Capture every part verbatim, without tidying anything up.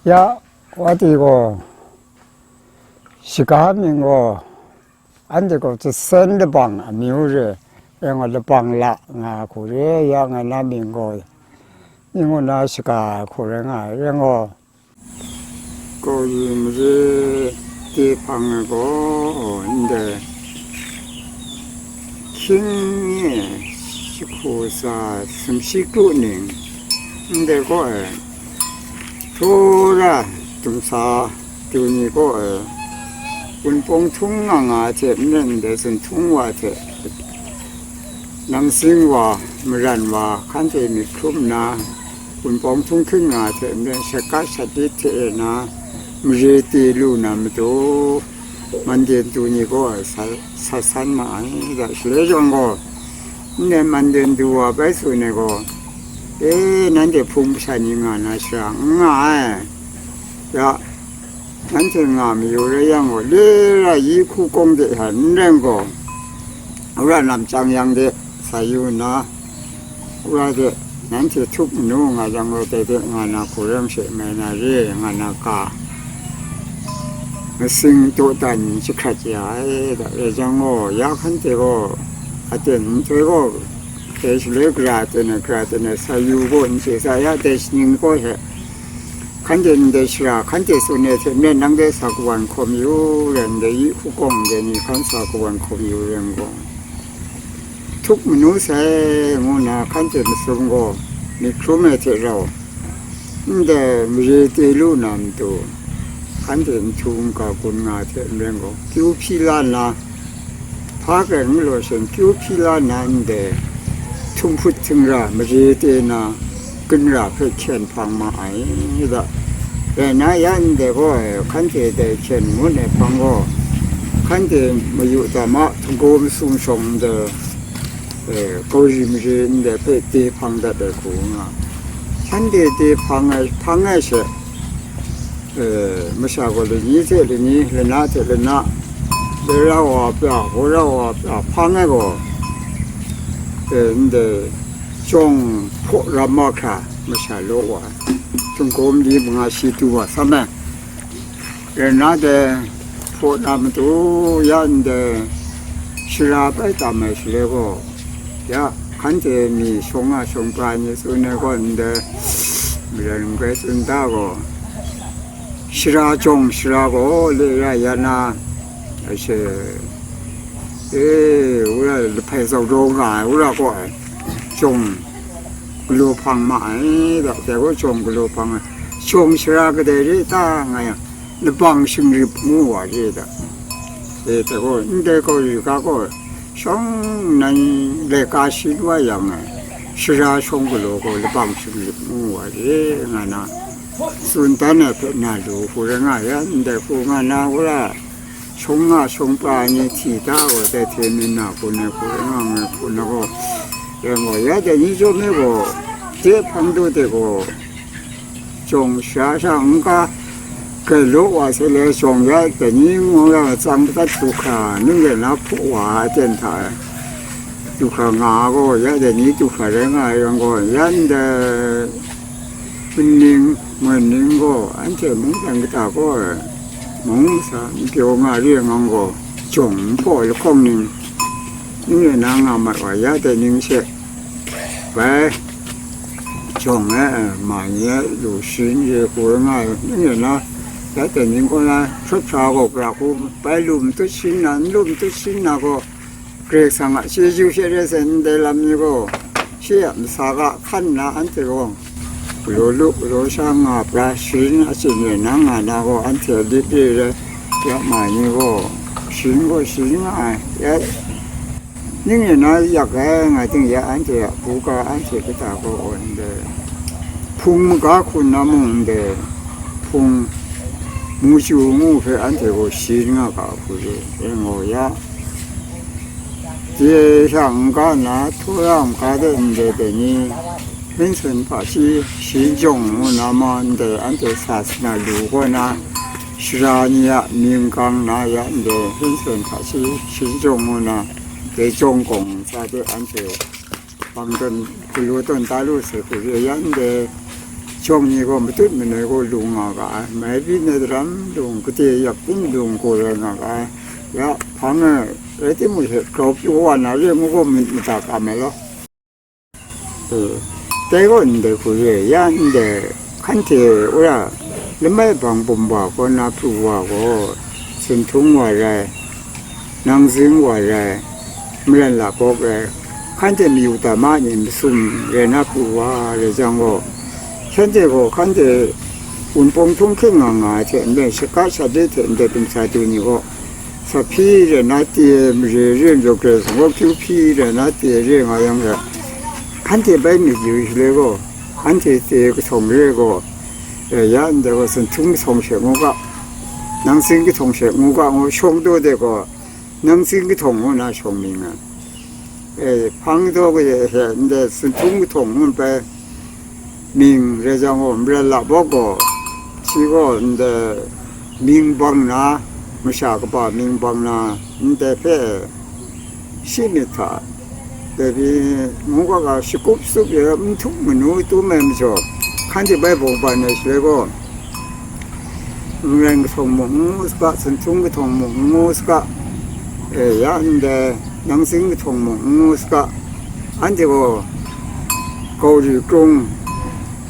Ya, wa ti gaw, shaga mying gaw, anhte gaw Jasen Labang amyu re, rai nga, Labang la nga hku re, ya nga na mying gaw, ning ngu na shaga hku rai nga ai, rai nga. Kaw yu mare de hpang ai gaw, ndai hkying e, shahku sa, sumshi kru ning, ndai gaw e, Tora dumsa du ni gaw e, wunpawng htung nga nga hte maren, ndai zunhtung wa hte, nang sing wa, maran wa, hkan hte myit hkrum nna, wunpawng htung hkring nga hte maren, shat kat shat lit hte e na, mare te lu na matu, Mande ntu ni gaw sa, sa san ma ai, da shaloi jawng gaw, ndai Mande ntu wa bai tsun ai gaw, e, nanhte hpung masha ni nga na shara n nga ai, ya, nanhte nga mayu rai yang gaw, le ra yi hku kawng de hta n rai gaw, wora lam chyang yang de sa yu nna, wora de, nanhte htup manu nga jang gaw, dai de nga na hku ram she mai na re, nga na ga, masing dawdan jahkrat ya ai, da rai jang gaw, ya hkan hte gaw, aten nhtoi gaw, dai shaloi gara ten ai, gara ten ai sa yu gaw, n chye sa ya, dai shaning gaw hte, hkan de ndai shara, hkan de tsun ai hte maren, nang de sa kawan hkawm yu rai, ndai yi hku kawng ndai ni hkan sa kawan hkawm yu rai n gaw, htup manu sai, ngu nna hkan hte masum gaw myit hkrum ai hte rau, ndai mare te lu na matu, hkan hte nhtu n-ga gun nga hte maren gaw, kyu hpyi la nna, hpa kai n galaw shen, kyu hpyi la nna, ndai htum hput htingra mare te na, gunra hpe hkyen hpang ma ai da. Rai nna, ya ndai gaw, hkan hte dai hkyen ngut ai hpang gaw, hkan hte mayu da ma, htinggaw masum shawng ndai, e, kauri mare ndai hpe de hpang dat ai hku nga, shanhte de hpang ai, hpang ai she, e, masha gaw lani hte lani, lana hte lana, dai ra wa pya, hkaw ra wa pya, hpang ai gaw, e, ndai jawng hpaw ram mahkra masha law wa ai, htinggaw mali manga shi du wa sam ai. Rai nna dai hpaw na matu ya ndai shara bai tam ai shaloi gaw, ya hkan hte mi shawng nga shawng pra ni tsun ai gaw, ndai Marai Lungkai tsun da gaw, shara jawng shara gaw le ra ya na, ashe, e, wora lahpai zau daw nga ai, wora gaw ai, jawng galaw hpang ma ai, da, dai gaw jawng galaw hpang ai. Jawng shara kadai re ta nga yang, labang shingrip ngu wa re da. E, dai gaw, ndai gaw ri ga gaw, shawng nan laika shi lu ai yang, shara shawng galaw gaw labang shingrip ngu wa re, nga na, tsun dan ai hpe na lu hku rai nga ya, ndai hku nga na, wora shawng nga shawng pra ni hti da gaw, dai hte mi na hku nai hku rai nga ai hku na gaw, rai gaw, ya dai ni chyawm e gaw, de hpang du de gaw, jawng sha sha n ga, gai law wa se le, jawng ya dai ni ngu ya, tsang madat du hkra, ning rai na hpaw wa ai ten hta e, du hkra nga gaw, ya dai ni du hkra rai nga ai yang gaw, ya ndai, Hpun ning, mwen ning gaw, anhte mungdan kata gaw, mung masa n pyaw nga re ngang gaw, jawng n hpaw ai lahkawng ning, ning rai na nga mat wa, ya dai ning she, bai, jawng e, ma ni e, lu sharin re hku nga ai, ning rai na, ya dai ning kaw na, hprat hpra gaw, gara hku, bai lu matut sharin na, n lu matut sharin na gaw, Karai Kasang a chyeju she re sai ndai lam ni gaw, shi a masa ga hkan nna anhte gaw, galaw lu, galaw sha nga pra, sharin achyin rai na nga na gaw, anhte a lit re ai, ya ma ni gaw, sharin gaw sharin nga ai, ya, ning e na yak ai nga ting, ya anhte a buga, anhte kata gaw gaw ndai, hpung maga hku na mung ndai, hpung mu chyu ngu hpe anhte gaw sharin nga ga hku re, e ngaw ya. Dai hta n-ga nna, htaw ra n-ga de ndai dai ni, Hpinsen hpashi, Shinjawng ngu na ma ndai anhte sa sina lu kaw na, sara ni a mying gang na ya ndai Hpinsen hpashi, Shinjawng ngu na, dai jawng gawng sa de anhte bang tawn, galaw tawn da lu sai hku re ya ndai, Shawng ni gaw matut manoi gaw lung nga ga ai, mai byin ai daram lung, gade yak byin lung gaw rai nga ga ai. Ya, hpang e rai timung hte grau pyaw wa na re ngu gaw myit mada kam ai law. E, dai gaw ndai hku re, ya ndai hkanhte wora, lamai bang bum wa kaw na pru wa gaw, sun htung wa rai, nang zing wa rai, maran la bawk rai, hkanhte mayu ta ma ni masum rai na pru wa rai jang gaw, shanhte gaw hkanhte wunpawng htung hkying nga nga ai hte ndai, shaka sha de hte ndai dumsa du ni gaw, sa hpyi rai na ti ai mare re majaw, Karai Kasang gaw kyu hpyi rai na ti ai re nga yang gaw, hkanhte bai myit yu shaloi gaw, anhte chye kahtawng re gaw, e, ya ndai gaw, sun htung kahtawng she ngu ga, nang zing kahtawng she ngu ga ngu shawng daw de gaw, nang zing kahtawng ngu na shawng mying ai. E, hpang daw ga ye he ndai sun htung kahtawng ngu bai mying rai jang gaw, maran la bawk gaw, shi gaw ndai mying bang na, masha kaba mying bang na, ndai hpe shi myit hta, dai pyi ngu ga ga shakup tsup ya, n htuk manu tum ai majaw, hkanhte bai bawng ban ai shaloi gaw, N rai kahtawng mung ngu saga, sun htung kahtawng mung ngu saga, e, ya ndai, nang zing kahtawng mung ngu saga, anhte gaw Gauri krung,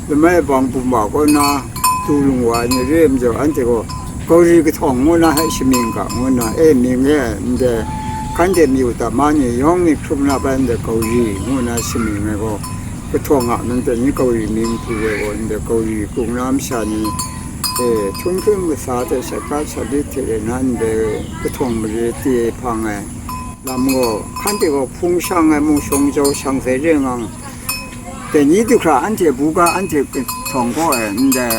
lamai bang bum wa kaw na du lung wa ai ni re ai majaw, anhte gaw Gauri kahtawng ngu na hpe shamying ga ngu na, e, mying e ndai, hkanhte mayu ta ma ni yawng myit hkrum na bai ndai Gauri ngu na shamying ai gaw, kahtawng a mying dai ni Gauri mying pru ai gaw ndai Gauri krung na masha ni, e, htung hkring kasa hte shaka shabit hte rai na ndai kahtawng mare ti hpang ai lam gaw, hkanhte gaw hpung shang ai mung shawng jau shang sai re ngang, dai ni du hkra anhte buga anhte kahtawng gaw ai ndai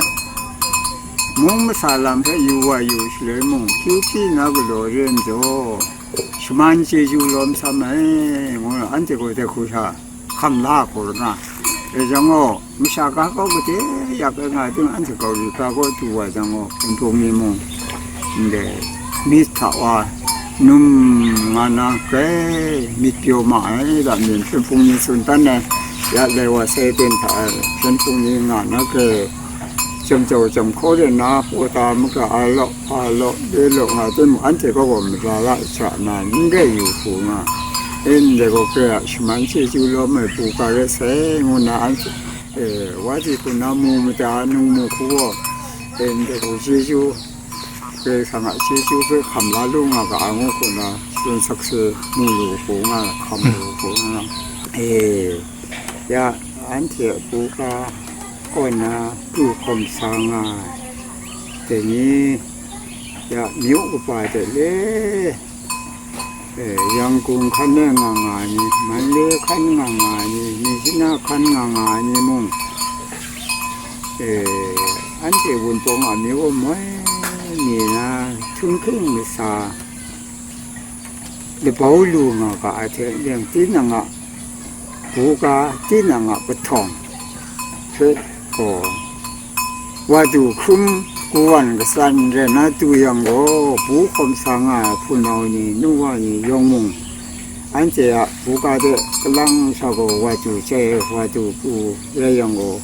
mung masa lam hpe yu wa yu shaloi mung, kyu hpyi na galaw re ai majaw, shaman chyeju lawm sam ai, ngu anhte gaw dai hku sha hkam la hku nga. Dai jang gaw, masha ga kaw gade yak ai nga ai ting, anhte Gauri ga kaw du wa jang gaw, Hpung ni mung, ndai myit hta wa num nga na grai myit pyaw ma ai, da myin hpyen hpung ni tsun dan ai, ya lai wa sai ten hta ai hpyen hpung ni nga na grai, jam jau jam hkaw ren na, hpaw ta maga ai law, hpa law, de law nga ai timung, anhte kaw gaw mara la sha na n rai yu hku nga, ndai gaw grai a shaman chyeju lawm ai buga rai sai, ngu na anhte, e, wa ji hku na mu mada nung mu hku gaw, e, ndai gaw chyeju, Karai Kasang a chyeju hpe hkam la lu nga ga ai ngu hku na, tsun sakse mu lu hku nga, hkam lu hku nga, e, ya, anhte a buga kaw na pru hkawm sa nga ai. Dai ni, ya, myu kaba de le, e, Yangon hkan e nga nga ai ni, Manle hkan nga nga ai ni, Myitkyina hkan nga nga ai ni mung, e, anhte Wunpawng a myu gaw moi mi na, htung hkring kasa labau lu nga ga ai hte, yang tinang a buga, tinang a kahtawng hpe gaw, wa du hkrum kawan katsan rai na du yang gaw, bu hkawm sa nga ai hpunau ni, nu wa ni yawng mung, anhte a buga de kalang sha gaw, wa du chye, wa du pru rai yang gaw,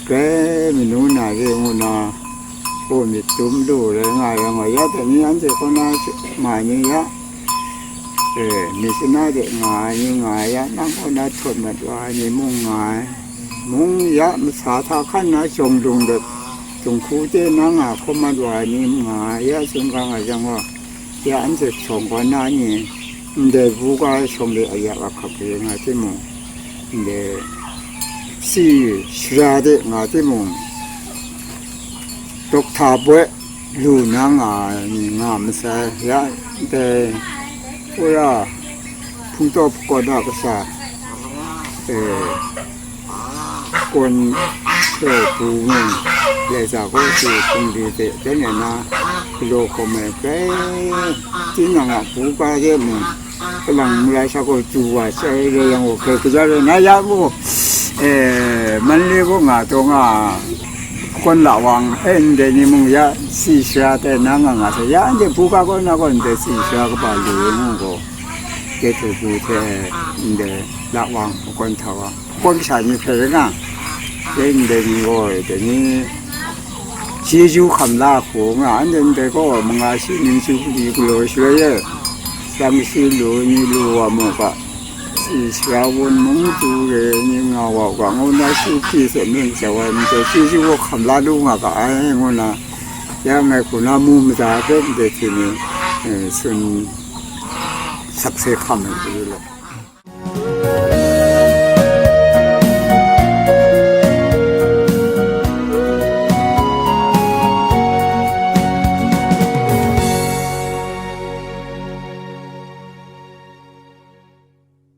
grai manu na re ngu na, hpaw myit dum lu rai nga yang gaw, ya dai ni anhte kaw na ma ai ni ya, e, Myitkyina de nga ai ni nga ai ya, nang kaw na htawt mat wa ai ni mung nga ai. Mung ya, masa hta hkan na jawng lung de, dinghku de na nga hkawm mat wa ai ni nga ai ya, tsun ga nga jang gaw, ya anhte shawng kaw na ni, ndai buga shawng de ayak ahkap re nga timung, ndai si shara de nga timung, dokta boi lu na nga ai ni nga masai, ya ndai wora hpungtaw hpungkawn a kasa, e, kawn hpe bu mung, laika kaw si hpung di hte jan e na galaw hkawm ai grai, tinang a buga de mung, kalang mara sha gaw du wa sai rai yang gaw, hkrai kaja rai na ya gaw, e, Manle gaw nga taw nga, hpungkawn la wang, e, ndai ni mung ya si shara tai na nga nga sai, ya anhte buga kaw na gaw ndai si shara kaba lu ai ngu gaw, dai hte bu hte ndai la wang, hpungkawn hta wa, hpungkawn kasha ni hpe rai nga, Deng deng gaw, deng ni, chyeju hkam la hku nga, anhte ndai gaw manga shi ning chyu hkri galaw shaloi e, tsang shi lu ni lu wa mu ga, si sara wun mung tu re ni nga wa ga, ngu na shi hkri se ning sa wa, nte chyeju gaw hkam la lu nga ga ai, ngu na, ya ngai hku na mu maja hpe ndai hte ni, eh, tsun sakse hkam ai hku lu.